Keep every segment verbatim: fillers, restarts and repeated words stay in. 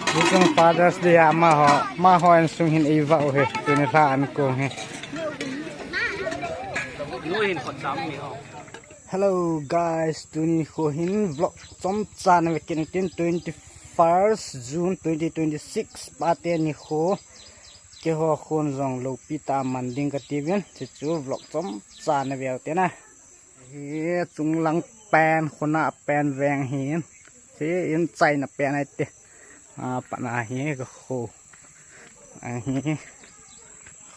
Nikum Father's Day a amaho, amaho insung hin eiva u hi. Tuni lha an kong hi. Nu hin khut sam mi ho. Hello guys, tuni kho hin vlog chomcha na ve kit in tin, twenty-first June twenty twenty-six, pate nikho. Keiho khun jong loupi tah a man ding kati uvin, hichu vlog chomcha na ve u te na. Hi chunglang pen, khuna pen veng hin. Hi in chaina pen ahi te. A, pana hi ka kho. A hi.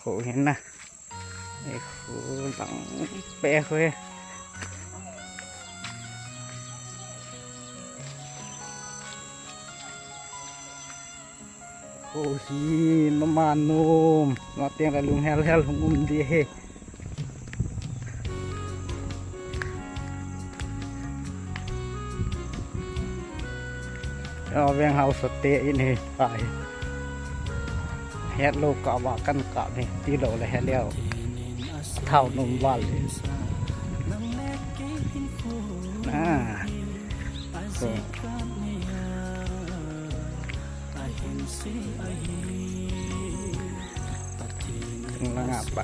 Kho hi na. Hi kho lang pe kho hi. Kho hi mama nom. Nateng la lung hel hel hung um di hi. Yo, veng hausa te in hi, pai. Het lou kah va kan kah ve, tilou le het leu. Thao nom val le. Ah. Ko. Langa pa.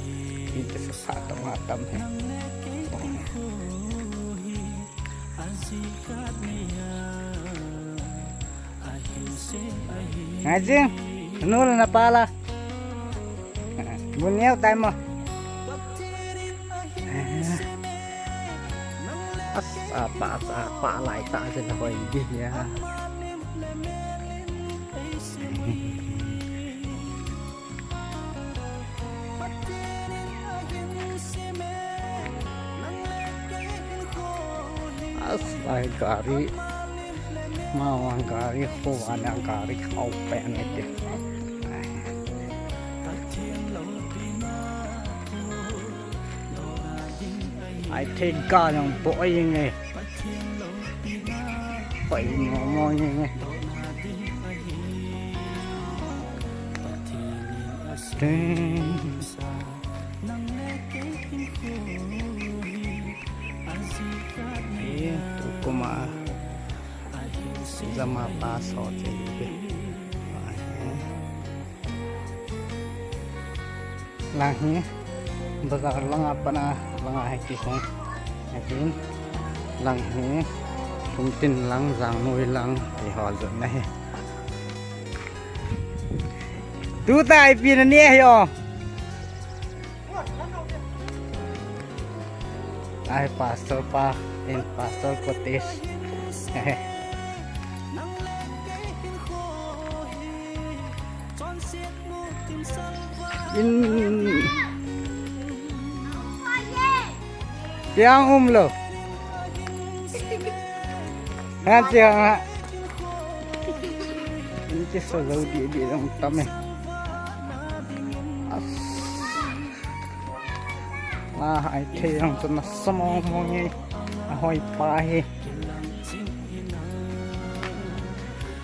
Ni ke sa sa tam ha tam he. Ngai jing. Nu la na pa la. Mun neo tai mo. Asa pa, asa pa lai ta se na hoi di ya. As, ai gari. Ma wan gari, ho wan gari, hau pen ite. Ai. Ai, thei ga jong po ai nge. Po ai mo mo nge. Teng. Hi, tu kuma. Jama pa so che hi. Lang hi, bazar langa pana, langa hi kihong. Ahin, lang hi, Sumtin lang, Jangnoi lang, eiho jot na hi. Tuta ipi na ne hi o. Ai, pastor pa, in pastor cottage. In. Yang um lo. Ha, chiang ha. In ki so lo di di long tam e. As. A, ai thei jong chu nasa mong mong e. Ahoi pa hi.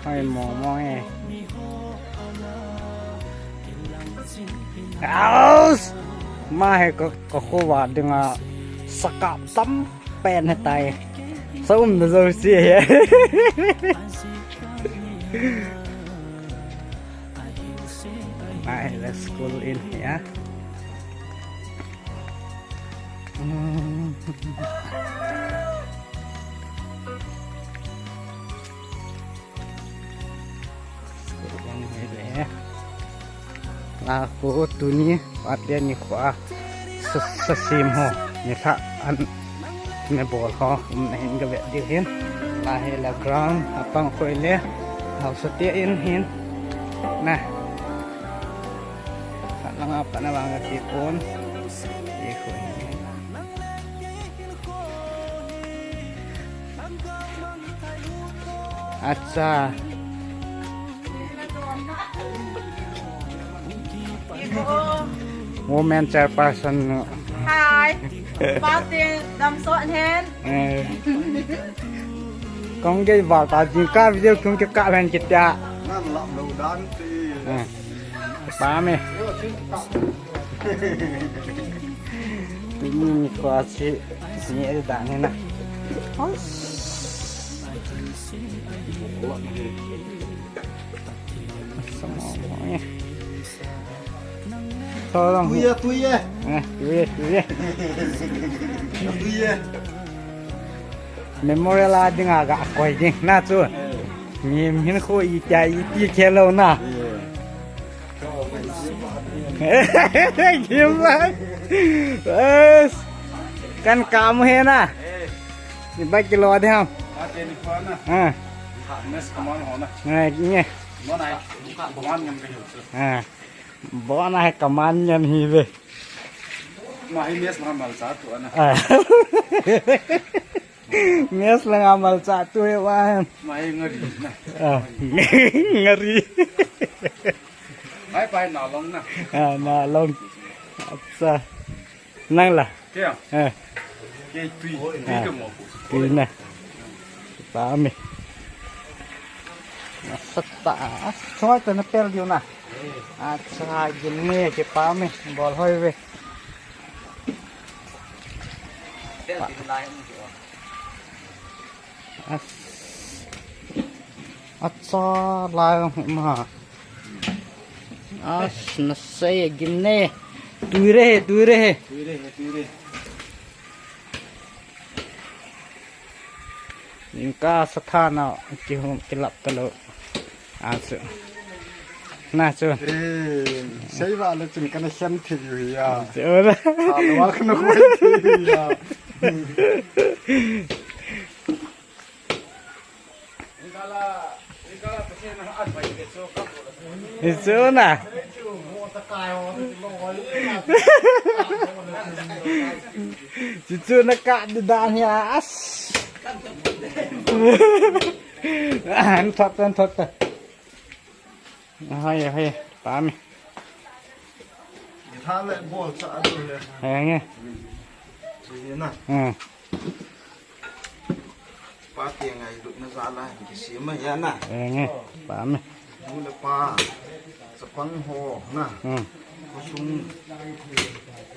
Hoi mong mong e. Aus! Ma he ka, ka kho va dinga sakap tam pen he tai. Sa um na jo si he. Ai, let's school in here. School in here. La kho tuni, pate nikho a, sa, sa sim ho, nilhah an, ne bol ho, um na hin ga vet diu hin. La hi la ground, apang khoi le, hausa te in hin. Na. Khat langa pat na vang ka ti pon. Ti khoi hin. Acha. Women chairperson. Hi. Pate damsot hen. Eh. Kong gei val ta jing ka video kong ke ka ven kitia. Nan lam lo dan ti. Eh. Pa me. Tuni nikho a si ni e dan na. Os. Buklak ni. Tuye, tuye. Eh, tuye, tuye. Tuye. Memorial a dinga ga koi ding na chu. Mi hin khu i tia i ti khelo na. Gimlai. Bas. Kan kamu he na. Ni ba kilo de ham. Ah. Nge. Ah. Bona he kaman nyan hi ve. Ma hi mes ma malcha tu ana. Ah. Mes la nga malcha tu he wa. Ma hi ngari na. Ah. Ngari. Pai pai na long na. Ah, na long. Acha. Nang la. Kya? Eh. Kya tui, tui ke mo. Tui na. Pami. Sata. Choi to na pel diu na. Acha, gin ne ke pami. Bol hoi ve. Acha, lai ma. As, na sei gin ne. Tui re, tui re. Tui re, tui re. Inka sathana kihum kilap talo. Asu. Na chu. Eh, sei va le chun kana sian thi yu ya. Chu. Ka lo wa kana khoi thi yu ya. Hichu na. Hichu na ka di dan hi as. An thot, an thot. Hai, hai, pami. Tha le bol cha a tu le. Hai nge. Chi na. Hmm. Pa te ngailutna jal a hin kisem ahi na. Enge, pami. Nu le pa, chapang ho na. Hmm. Khosung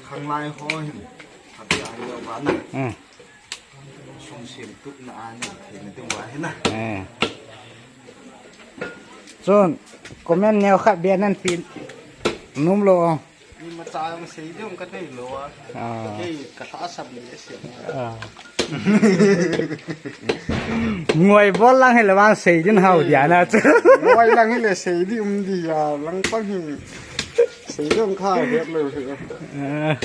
khanglai ho hin. Ati a neo ba na. Hmm. Sung sem tup na a na. Thei na ding va hi na. Eh. Chun, comment neo khat bia nan pi. Num lo. Ni ma cha jong sei ding ka nei lo a. Ah. Kei ka tha sam le se. Ah. Ngoi bol lang hi le vang sei din hau dia na chu. Ngoi lang hi le sei di um di ya lang pang hi. Sei ding kha het lo hi. Ah.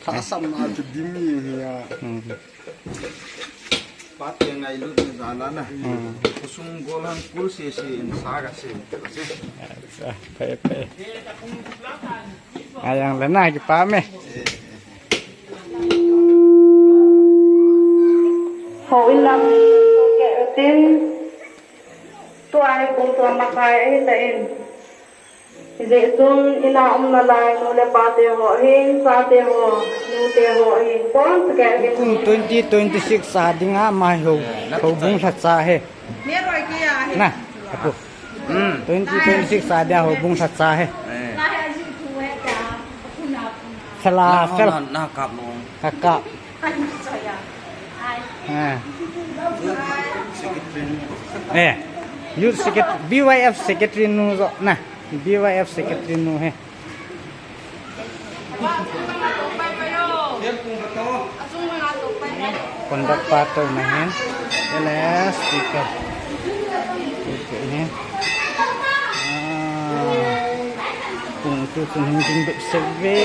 Tha sam na chu dim hi ya. Hmm. Pa te ngailutna jal a na. Hmm. Khosung gol hang kul sese in sa ka sem tel se. Acha, phe, phe. Ayang le na kipame. Hou in lam ke tin. Tua hi pung thum makai ahi tan. Hijeh chun ina umna lai nu le pa te ho hin, cha te ho, nu te ho hin, kon sake. Kum twenty twenty-six a dinga ama hi ho, houbung lhacha hi. Na, apu. Hmm. Twenty twenty-six a dia houbung lhacha hi. Eh. Sala, na, sala. Na, na kap lo. Ka kap. Ah. Eh, youth secretary, B Y F secretary nu jo na, B Y F secretary nu hi. Conduct pa to na hin. Ele speaker. Speaker hi. Ah. Kung tu kung hin jing bep seve.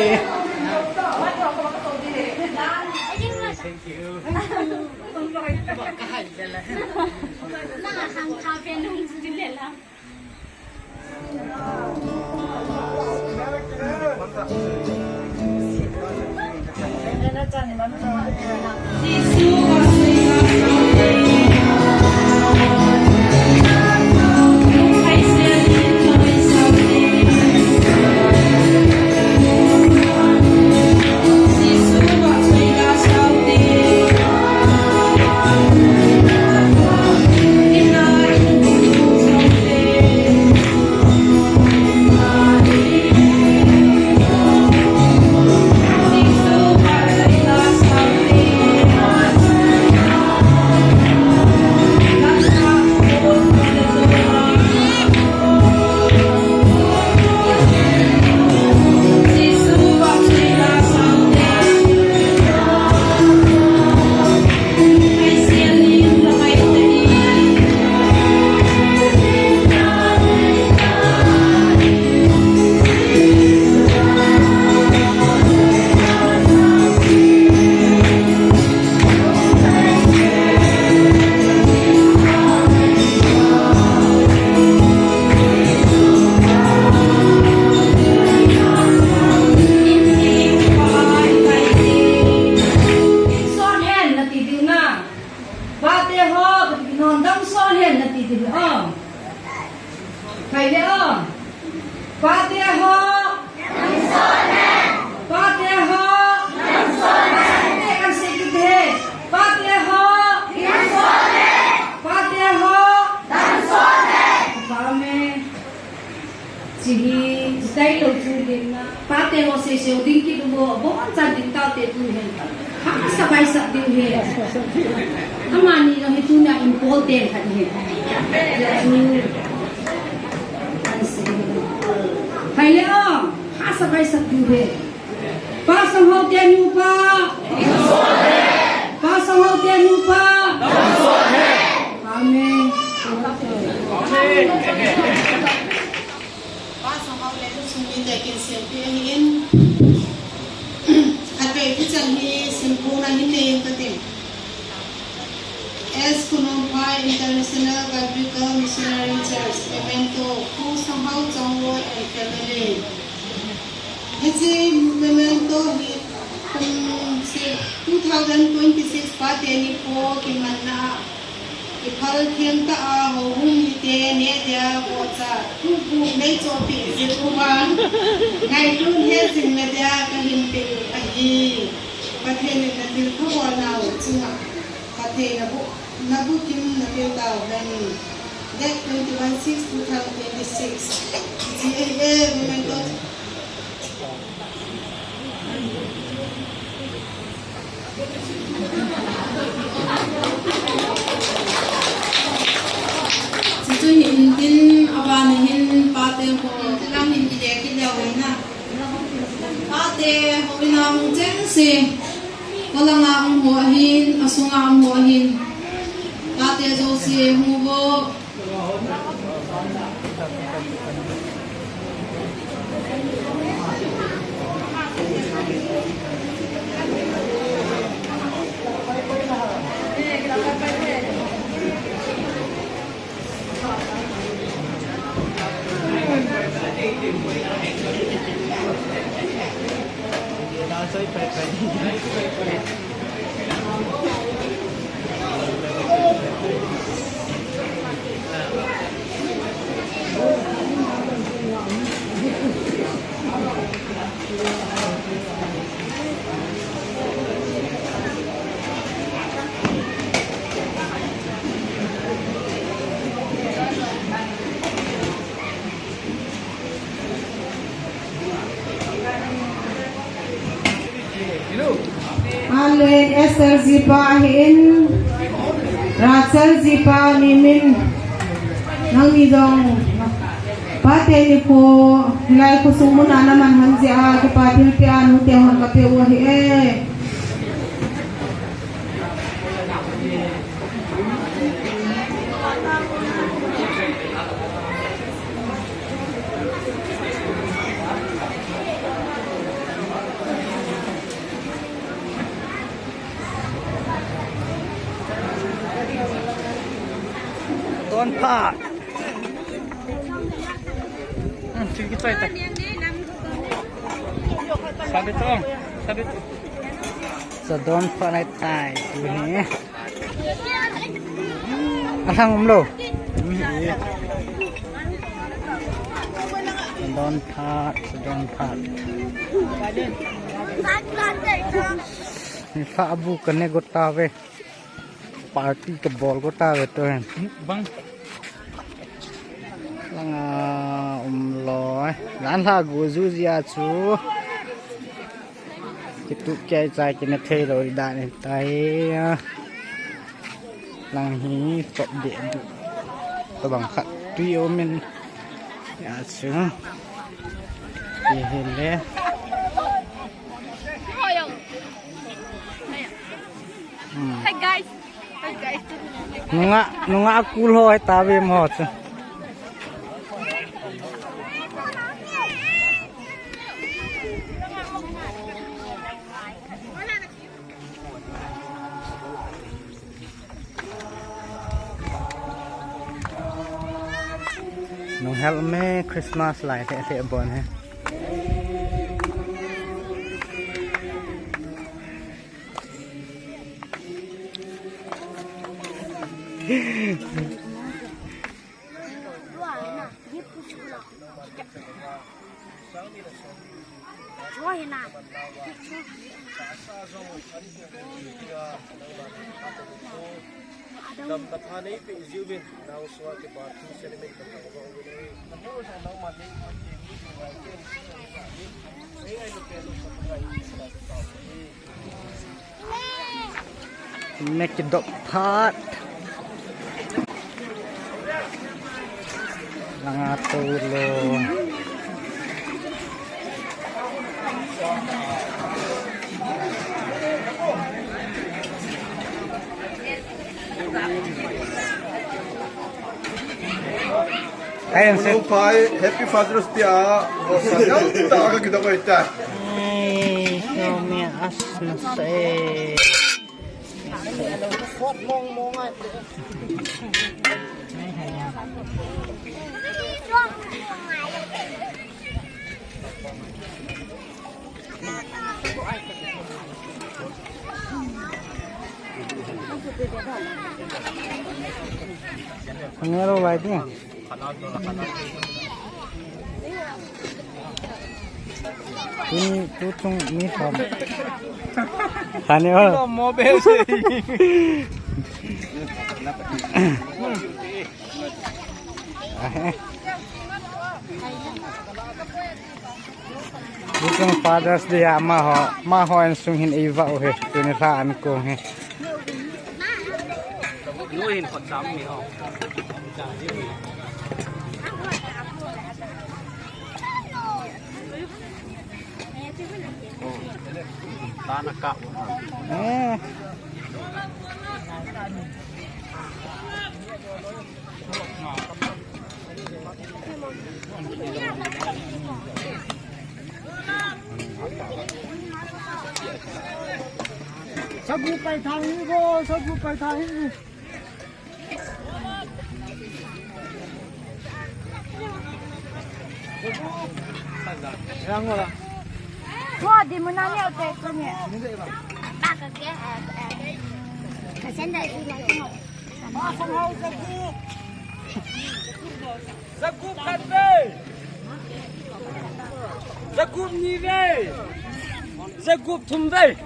Kiti le o. Kei le o. Pate ho. Pate ho. Pate kan sei kit e. Pate ho. Pate ho. Amen. Hiche hi, hiche tailou chu ding na. Pate ho seisei ding kit uvo, abonchan ding taute tu hi. Hahsa baisah ding ahi. Amani jong hi tuna important khat ahi. Hijeh chun, kan sei. Kei le o, hahsa baisah ding ahi. Pa Sanghote nupa. Pa Sanghote nupa. Amen. Pa Sanghou le insung mite kin selfie ahin. Khatvei thucheng hi simkhomna hin neiyin kati. S. Khonungphai International Biblical Missionary Church, memento, Pu Sanghou Chongloi and family. Hiche memento hi, um, si-, two thousand twenty-six Pate nikho kimanna a, kiphal thengtah a houbung mite neh dia vohcha, thupu neichohpeh jeh uva, ngailutna hejing na dia kahin peh u ahi. Pathen in nathilpha bolnau chunga phatthei naboh, naboh kim napeh tauhen. Date twenty-one six two thousand twenty-six. G A A Women Talk. Chuchu hin tin, abana hin pate ho, tilang hin kile kile na. Pate ho ina hung chengse. Kalanga um ho ahin, asunga um ho ahin. Pate jouse hung uvo. Alun S L jipa ahin, Rachel jipa Mimin, nangni jong Pate nikho, hilai khosung muna naman hon jeh a, kipa thilpeh a nute hon kapeh u ahi e. Don pha. Hmm, thil kichai ta. Sabi tong, sabi. Sa don pha nai tai, tu hi. Alhang umlou. Sa don phat, sa don phat. Nilhah bu kane got tave. Party kabol got tave tuhin. Bang. Langa umlou. Jan lha gu ju jia chu. Kitup kei chai kina thei lou dan in tai. Lang hi chop deh du. Tobang khat tui um in. Ya chu. Ye hi le. Hmm. Hi guys. Hi guys. Nunga, nunga kul ho hai ta ve mo chu. Nung hel me Christmas lai the the bon he. Chua hi na. Dam patha nei pe jiu bin nau sua ke ba tu selemen ka ka ba u nei. Namo sa nau ma nei ma ke ni ba ke ni sa ni. Nei ai lo ke lo sa ka ni sa ka ni. Make it dog part. Langa tolo. Ayan, sir. Hello, pai. Happy Father's Day, ah. Wasana, ta ka kita ko ita. Ay, show me as na sa eh. Ang araw ba ito? Tuni, tutung ni ham. Tani o. Mobile se. Tutung Father's Day a amaho, amaho insung hin eiva u hi, tuni lha an kong hi. Nu hin khut sam mi ho. Tana ka. Eh. Sagu pai thang ni go, sagu pai thang ni. Yang wala. Wah, di mana ni otak tu ni. Kasian dah sini. Zagup khat ve. Zagup ni ve. Zagup thum ve.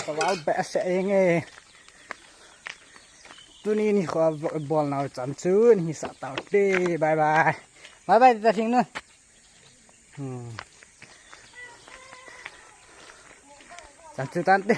Kawal behseh eng e. Tuni nikho vlog bol nau chan chu hi sa tau te. Bye bye. Bye bye ta thing nu. Hmm. Chan chu tan te.